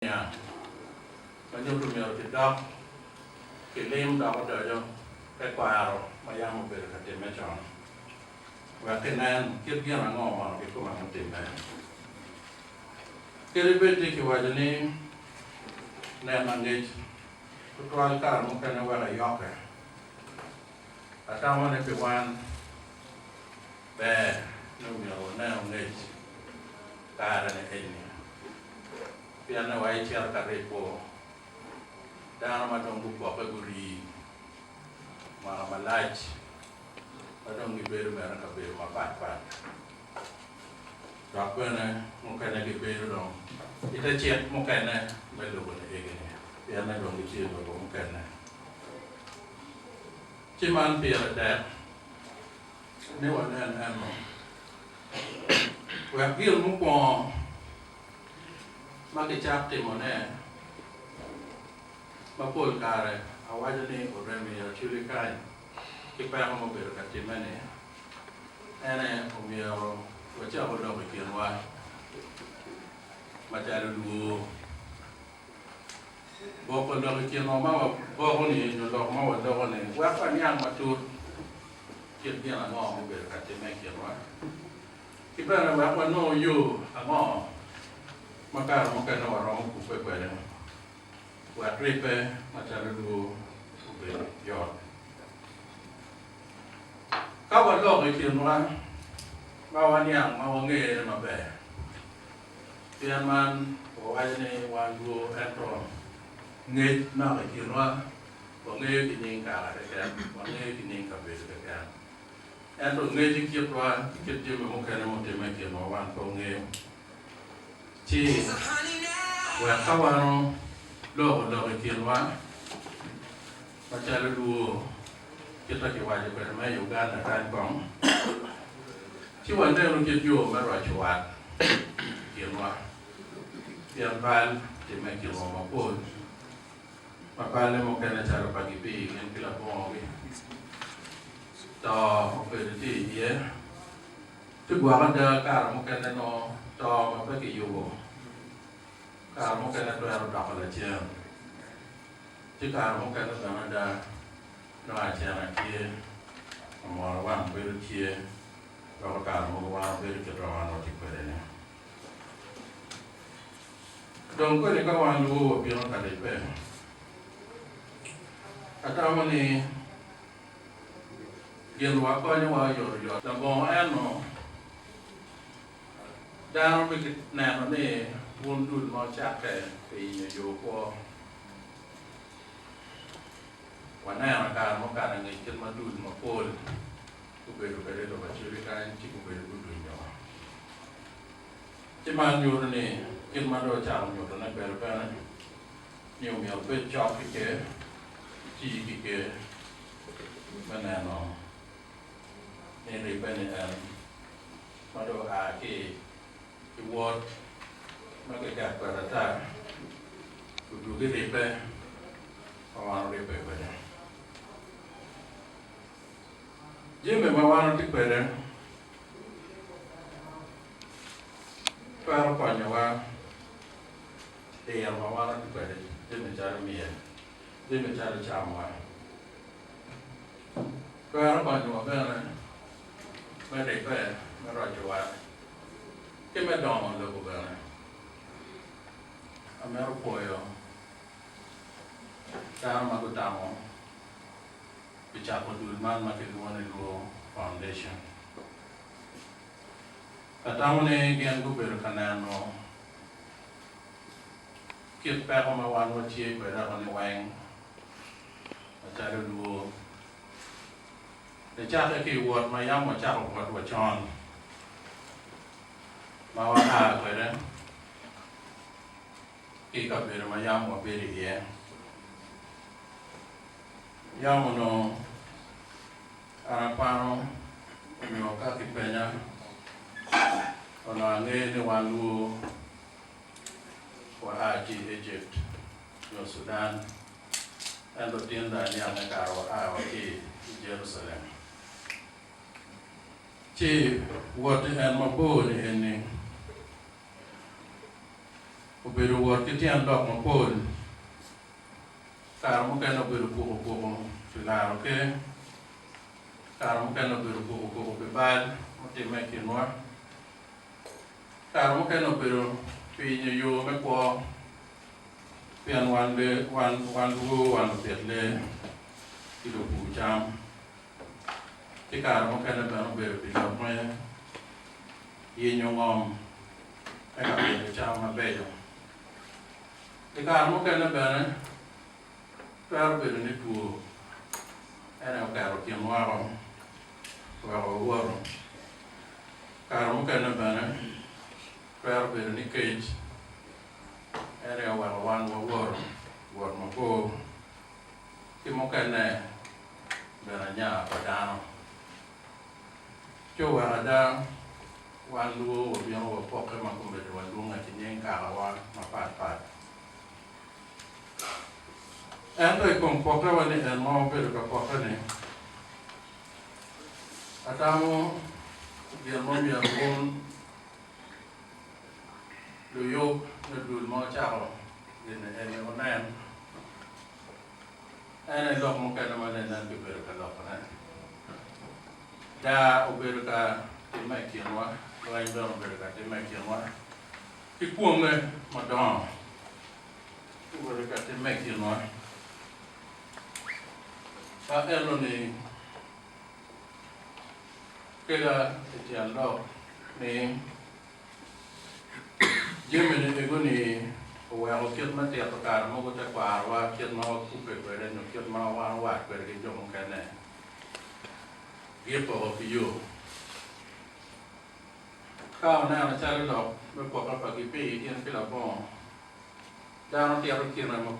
Nia, ma nyuto myero kidok kilim dok odoco tekwaro ma yam obedo ka timme con, wek kinen kit gin ango mono kikome mutimme. Kadi bed ni kiwaco ni nen angec tutwal kare mukene weko ayokke, atamo ni pi wan ber ni omyero wanenu ngec kare-ni eni. Pienne wa icito ka ribo dano ma dong gugwokke gurii mwaka malac ma dong gibedo bene i kabedo mapat pat dok bene mukene gibedo dong i te cik mukene me lobo-ni egini pienne dong gitye i lobo mukene. Ci man pire tek ni wanen eno wek gin mukwongo ma kicak timone ma pol kare awaco ni orem i Acholi kany ki peko ma obedo ka timme-ni ene omyero wacaku lok i kinwa macalo lwor. Boko lok i kinwa ma waboko-ni nyo lok ma waloko-ni wek waniang matut kit gin ango ma obedo ka timme i kinwa. Ki bene wek wanong yo ango ma kare mukene waromo kubbe kwede wek ribbe macalo lwor obed yot. Ka waloko i kinwa ma waniang ma wangene maber, pien man wawaco ni wan lwor ento ngec nok i kinwa, wangeyo ki nying kaka keken, wangeyo ki nying kabedo keken. Ento ngec i kitwa ki kit jami mukene mutimme i kinwa wan pe wangeyo. Ci wek ka wan oloko lok i kinwa macalo lwor kit ma kiwaco kwede ma i Uganda kany kong, ci wanenu kit yo me roco wat i kinwa pien bal timme i kinwa mapol ma balle mukene calo pa gipii gin ki labongogi. To obedo tye iye, ci gwok ada kare mukene nongo to ma pe kiyubo kare mukene twero doko lacen, ci kare mukene bene ada nongo acena tye, omoro wang bedo tye, weko kare mogo wan wabedo kit ma wan watye kwede-ni. Dong koni ka wan luwo wabino ka ribbe, atamo ni gin wakonyowa oyotoyot. Labongo eno, dano bineno ni wun dul ma wucakke pi yenyo yo kwo. Waneno i kare mukato angec kit ma dul mapol gubedo kwede i lobo Acholi kany ci gubedo gudunyo. Ci man nyuto ni kit ma dong ocako nyutone kwede bene ni omyero obed cok ki ker, iti ki ker me neno ni ribbe ni en ma dong oa ki i wot ma kiketo kwede ata odwogi ribbe ma wan oribbe kwede. Jami ma wan watye kwede twero konyowa diro ma wan watye kwede jami calo myel, jami calo camwa. Twero konyowa bene me ribbe, me roco wat, ki me dongo lobo bene. Amito pwoyo dano ma gutamo pi cako dul man ma kilwongo ni Luo Foundation. Atamo ni gin gubedo ka neno kit peko ma wan watye kwede ni weng macalo Luo. Nicakke ki i wot ma yam wacako wot wa con ma wa a kwede ki i kabedo ma yam wabedo iye. Yam onongo an akwano nyo ka kipenya, onongo angeyo ni wan luo wa a ki i Ejipt nyo Sudan, ento tin dong aniang ni kara wa a wa ki i Jerucalem. Ci wot-ti en mabor-ni eni. Obedo wot ki tyen lok mapol. Kare mukene obedo kuko kuko pi laro ker. Kare mukene obedo kuko kuko pi bal mutimme i kinwa. Kare mukene obedo pi yenyo yo me kwo pien wan lee, wan, wan luo, wan lupit lee ki lupur cam. Ki kare mukene bene obedo pi lok me yenyo ngom me ka pito cam mabeco. I kare mukene bene twero bedo ni two en aye oketo kin woko oweko wawoto. Kare mukene bene twero bedo ni kec en aye oweko wan wawoto wot mabor ki mukene bene anya pa dano. Ci oweko ada wan luo wabino wapokke ma kombeddi walwonge ki nying kakawa mapat pat. Ento i kom pokkewa ni en ma wabedo ka pokke-ni, atamo gin ma myero wun luyub nyo dul ma wucako gin-ni eni wunen. En aye lok mukene ma nen kibedo ka lokone. Daa obedo ka timme i kinwa, lweny bene obedo ka timme i kinwa, ki kwonge madongo obedo ka timme i kinwa. Ma eno-ni kela i tyen lok ni Jami-ni ego-ni oweko kit me tito kare mogo tekwarowa, kit ma wakubbe kwede nyo kit ma wan wat kwede ki jo mukene gipoko ki yo. Ka oneno calo lok me pokke pa gipii gin ki labongo, dano tito kine ma.